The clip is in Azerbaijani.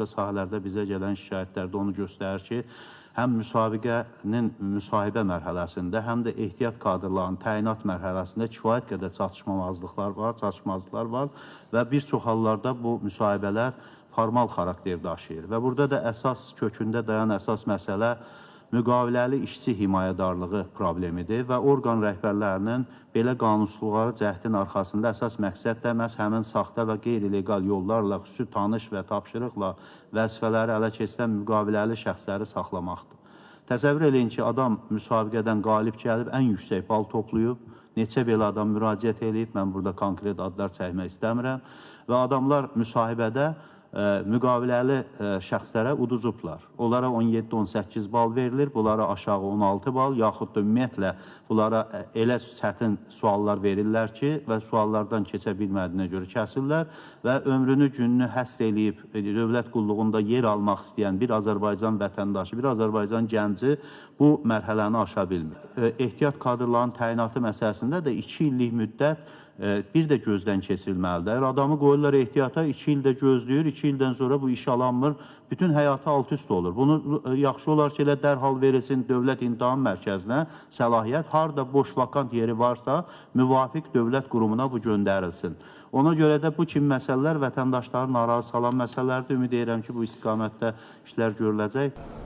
Sahələrdə bizə gələn şikayətlərdə onu göstərir ki, həm müsabiqənin müsahibə mərhələsində, həm də ehtiyat kadrlarının təyinat mərhələsində kifayət qədər çatışmazlıqlar var və bir çox hallarda bu müsahibələr formal xarakter daşıyır. Və burada da əsas kökündə dayan əsas məsələ müqaviləli işçi himayədarlığı problemidir və orqan rəhbərlərinin belə qanunsuzluqlara cəhdin arxasında əsas məqsəd də məhz həmin saxta və qeyri-leqal yollarla, xüsusi tanış və tapşırıqla vəzifələri ələ keçirən müqaviləli şəxsləri saxlamaqdır. Təsəvvür eləyin ki, adam müsabiqədən qalib gəlib, ən yüksək bal toplayıb, neçə belə adam müraciət eləyib, mən burada konkret adlar çəkmək istəmirəm və adamlar müsahibədə müqaviləli şəxslərə uduzublar. Onlara 17-18 bal verilir, bunlara aşağı 16 bal, yaxud da ümumiyyətlə bunlara elə çətin suallar verirlər ki, və suallardan keçə bilmədiyinə görə kəsirlər və ömrünü, gününü həsr eləyib dövlət qulluğunda yer almaq istəyən bir Azərbaycan vətəndaşı, bir Azərbaycan gənci bu mərhələni aşa bilmir. Ehtiyat kadrlarının təyinatı məsələsində də 2 illik müddət bir də gözdən keçirilməlidir. Əgər adamı qoyurlar ehtiyata, 2 ildə gözləyir, 2 ildən sonra bu iş alınmır, bütün həyatı alt-üst olur. Bunu yaxşı olar ki, elə dərhal verilsin Dövlət İmtahan Mərkəzinə səlahiyyət, harda boş vakant yeri varsa, müvafiq dövlət qurumuna bu göndərilsin. Ona görə də bu kimi məsələlər vətəndaşları narazı salan məsələlərdir. Ümid edirəm ki, bu istiqamətdə işlər görüləcək.